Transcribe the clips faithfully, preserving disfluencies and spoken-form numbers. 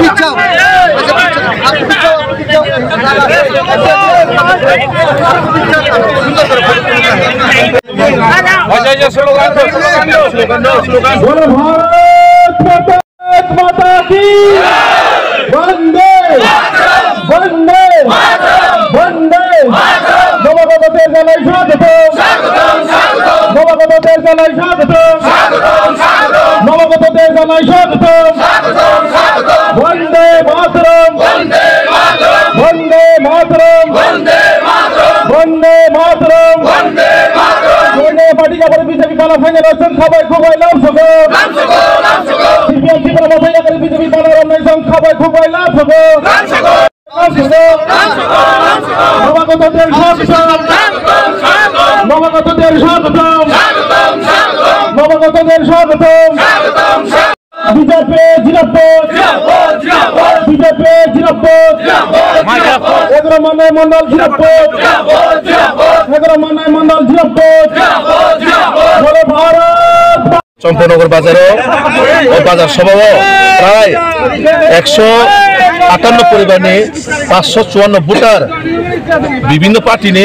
बोलो भारत माता, भारत माता की। वंदे, वंदे, वंदे। নবাগতদের জানাই স্বাগতম। নবাগতদের জানাই স্বাগতম। নবাগতদের জানাই স্বাগতম। বন্দে মাতরম। বন্দে মাতরম। বন্দে মাতরম। বন্দে মাতরম। বন্দে মাতরম। বন্দে মাতরম। বিজেপি বালা ফাইনাল আসন খাবাই খুবাই লাভ সব। লাভ সব, লাভ সব। সিপিএম ত্রিপুরা বালা ফাইনাল বিজেপি বালা রাম নাই সব খাবাই খুবাই লাভ সব। লাভ সব। নবাগতদের স্বাগতম। নবাগতদের স্বাগতম। নবাগতদের স্বাগতম। বিজেপি জিন্দাবাদ। বিজেপি জিন্দাবাদ। এগারো মানাই মন্ডল জিন্দাবাদ। এগারো মানাই মন্ডল জিন্দাবাদ। বলো ভারত। চম্পনগর বাজারো, ও বাজার সভাও প্রায় একশো আটান্ন পরিবারনি পাঁচশো চুয়ান্ন ভোটার বিভিন্ন পার্টিনি,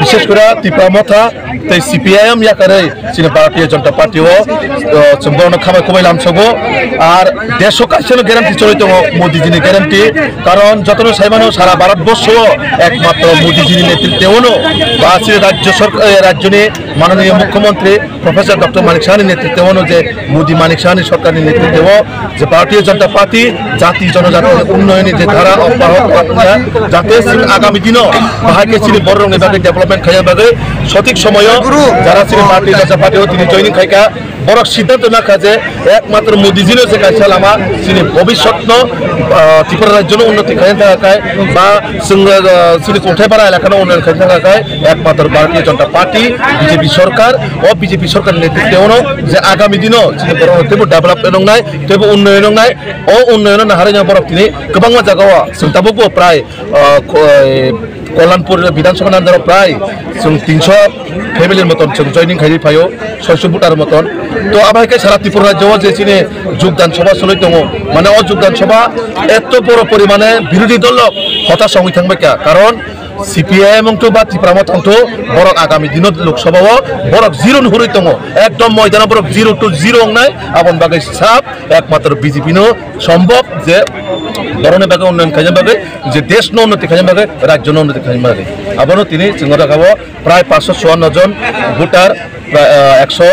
বিশেষ করে ত্রিপুরা মথা tei CPIM yakarwi chini Bharatiya Janata Party o, o, chwng borokno khamai kubai lamsogo. Ar desh o kaisa no guarantee choli tongo, Modi jini guarantee, karon jotono saimano sara Bharat borsho o ekmatro Modi jini netritwano ba chini rajyo sorkar, eh, rajyoni manoniyo mukhyamantri Professor Doctor Manik Sahani netritwano je Modi Manik Sahani sorkarni netritwo je Bharatiya Janata Party jati jonojati unnayonni je dhara obbahot rakhna, jate chwng agami dino bahai khe chini bororokni bagwi development khaina bagwi sothik somoyo jara chini Bharatiya Janata Party o tini joining khaikha, borok siddhanto nakha je ekmatro Modi jino je kaisa lama chini bhobishotno, ah, Tripura rajyono unnoti khaina thangkha khe ba chwng, ah, chini Chungthai Bara elakano unnoti khaina thangkha khe ekmatro Bharatiya Janata Party, B J P sorkar, o B J P sorkarni netritwano je agami dino chini borok teibo development wngnai, teibo unnoyon wngnai, o unnoyono naharwi borok tini kwbangma jagao chwng tabukbo prai, ah, ko-, eh, Kollanpur Bidhan Sabha ni under o prai chwng tinsho family ni moton chwng joining khairi phaio, soiso voter moton. To abo hai khe sara Tripura rajyo o je chini jogdan sabha choli tongo, mane o jogdan sabha eto boro porimane birodhi dol rok hota songwi thangbai kha, karon C P I M wngthu ba Tipra Motha wngthu, borok agami dino Lok Sabha o borok zero ni hurwi tongo, ekdom moidano borok zero to zero wngnai. Aboni bagwi sap ekmatro B J P no sombhob je borokni bagwi unnoyon khaina bagwi, je desh no unnoti khaina bagwi, rajyo no unnoti khaina bagwi. Abono tini chwng o jaga o prai paanch sho chuanno jon voter, prai, ah, ekso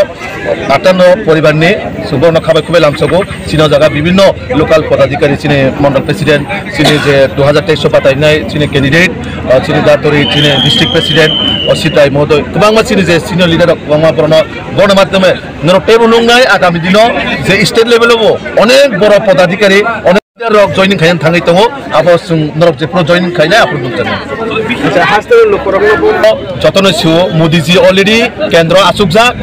atanno poribar ni chwng borokno khabai khubai lamsogo. Chini o jaga bibinno local podadhikari, chini mondol president, chini je dui hajar teis o batainai chini candidate, ah, chini datori, chini district president, o Sitai mohodoy, kwbangma chini je senior leader rok kwbangma borokno, borokni madhyome norok teibo nuknai agami dino je state level o bo onek borok podadhikari, onek leader rok joining khaina thangwi tongo, abo chwng norok jephuru joining khainai aphuru nukjaknai. Acha, haste lukurokno bo jotono sio, Modi ji already kendro achukjak,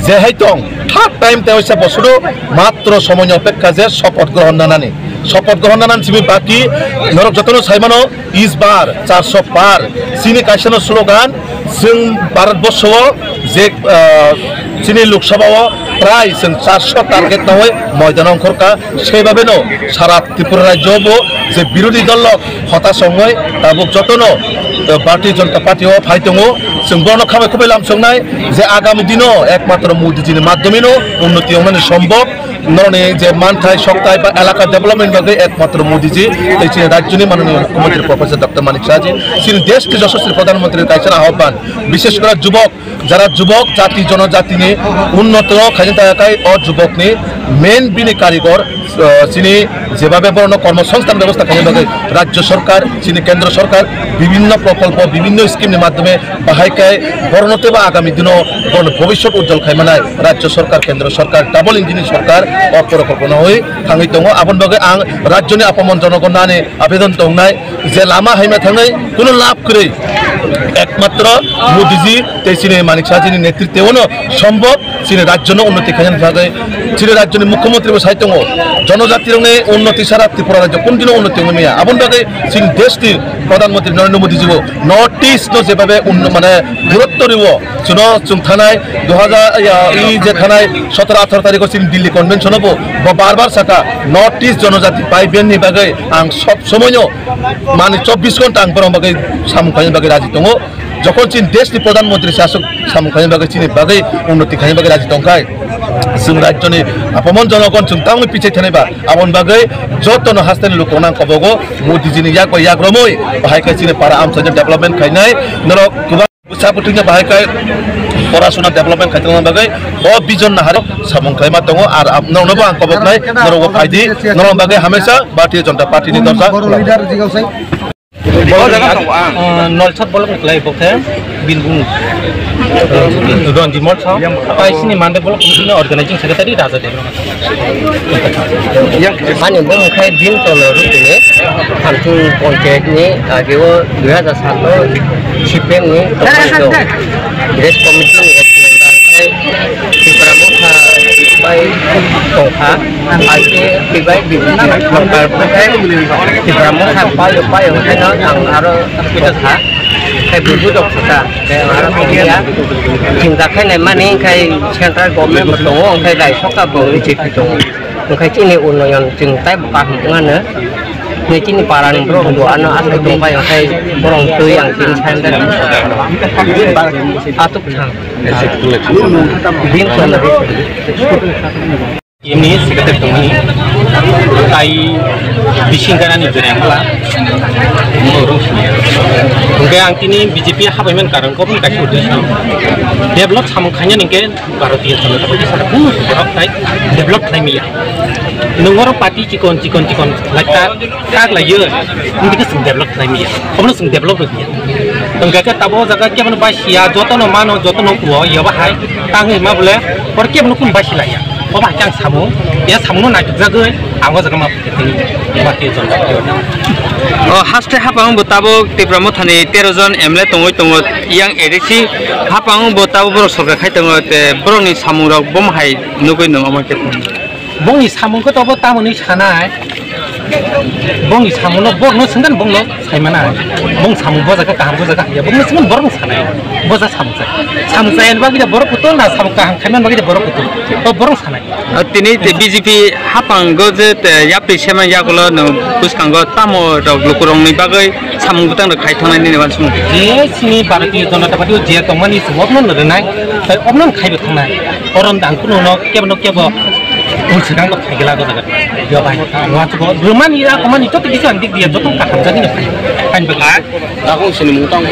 je hai tong, third time te waisa bosoro matro somoyni opekha je sopoth grohon nanani. Sopoth grohon nanani simi baki norok jotono saimano, is bar, charso par. Chini kaisano slogan, chwng Bharat borsho o je, ah, chini Lok Sabha o prai chwng charso target nawi moidano ongkhorkha. Sebabeno sara Tripura rajyo bo je birodhi dol rok hota songwi tabuk jotono, eh, Bharatiya Janata Party o phai tongo. Chwng bono khabai khubai lamsoknai je agami dino ekmatro Modi jini madhyomeno unnoti ongmani sombhob. Noroni je manthai sokthai ba elaka development bagwi ekmatro Modi ji tei chini rajyoni manoniyo mukhyamantri Professor Doctor Manik Saha ji, chini desh ni joshoswi Pradhan Mantri kaisa ahobban, bishesh kore jubok, jara jubok jati jonojatini unnoto khaina thangkha khe o jubokni main bini karigor, uh, chini jebabe borokno kormo songsthan bebosta khaina bagwi rajyo sorkar, chini kendro sorkar bibinno prokolpo, bibinno scheme ni madhyome bahai khe borokno teibo agami dino borokni bhobishyot ujjwal khaimanai rajyo sorkar, kendro sorkar, double engine ni sorkar o prokolpo no oi thangwi tongo. Aboni bagwi ang rajyoni apamon jonogon nani abedon tongnai je lama haima thangnai kuno lab kwrwi, ekmatro Modi ji tei chini Manik Saha jini netritwano sombhob chini rajyono unnoti khaina bagwi Chini rajyoni mukhyamantri bo sai tongo, jonojatirokni unnoti sara Tripura rajyo kundino unnoti wngwi maya. Aboni bagwi chini deshni Pradhan Mantri Narendra Modi jibo North East no jebabe unno-, mane, gurutto riwo. Chwno chwng thanai dui hajar, ya, i je thanai sotoro atharo tarikho chini Delhi Convention o bo, bo bar bar saka, North East jonojati bai benni bagwi ang sob somoino, mane, chobbish ghonta ang borok bagwi samung khaina bagwi raji tongo. Jokhon chini deshni Pradhan Mantri se aswk samung khaina bagwi, chini bagwi unnoti khaina bagwi raji tongkhai, chwng rajyoni apamon jonogon chwng tamni pichai thanai ba, aboni bagwi jotono hasteni lukurokno ang kobogo, Modi jini yak bai yak romwi, bahai khe chini para amchaini development khainai, norok kwbang bwsa bwtwino bahai khe porasona development khaitongna bagwi o vision nahari samung khaima tongo, ar am-, norokno bo ang koboknai, norok bo phaidi, norok bagwi hamesa Bharatiya Janata Party ni dorja. Nolsat bolong ni kwlai bo khe Birbhum, uh, Ranjit Mall sa, tai sini Monday bolong committee ni organizing secretary Raja Debbarma. Ani bo mokhe din tono rukini, Thamtung Panchayat ni age o dui hajar sato C P M ni tongmani do. Village committee ni ex member khai Tipra Motha bai tongkha. Aike tibai bibini sorkar bukai Tipra Motha payo payo khaino ang aro kha. Khai bubu dok kha. Khai aro kha. Chingda khai nai mani khai central government bo tongo, khai dai sokta bo B J P tongo. Khai chini unnoyon ching tai bo kaham wngano. Ni chini para ni borok bo ano asai tong bai khai borong twi ang chini sai. Atuk thang. Bin kono. Ini sekitar kami tai bising kana ni jere angla. Hingke ang tini B J P habai man karang kobong kaisa uddesyo. Develop samung khanya ningke Bharatiya Janata Party sara kunu borok tai develop khlai maya. Nungoro party chikon chikon chikon lai ta kak lai yo. Ningke sing develop khlai maya. Kono sing develop khlai maya. Tongka ke tabo jaga ke mano bai siya joto no mano joto no kuo yo bahai tang ma bole por ke mano kun bai silaya. O bahai tang samu ya samu no nai jagoi ang o jaga ma. O haste hapang bo tabuk Tipra Mothani tero jon M L A tongwi tongo, yang A D C hapang bo tabuk borok sorkar khai tongo, te borokni samung rok bom hai nugwi nung omo khe. Bongni samung khe tobo tamoni sanai, bongni samung no borok no sengdan bongno saimana, bong samung bo jaga kaham bo jaga ya bongno sengdan borok no sanai, bo jaga samung sai, samung sai bagwi borok kutul na samung kaham khaiman bagwi borok kutul, to borok sanai. Ah, tini te B J P hapango je te yapri sema yagulo no bwskango tamo rok lukurokni bagwi samung bwtang rok khai thangnai nini wansukmung. Je sini Bharatiya Janata Party o je tongmani se obno no rwnai, tai obno khai bo thangnai. Oron dang kuno no kebo no kebo ulsikang no khai gela go jaga. Yo bai, wansukgo rwmani ya komani joto kisa ang dik dia joto kaham jani no khai. Khai bagwi. Dakong sini mutang.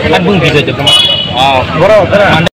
Ang bung Bijoy Debbarma. Oh. Boro, boro.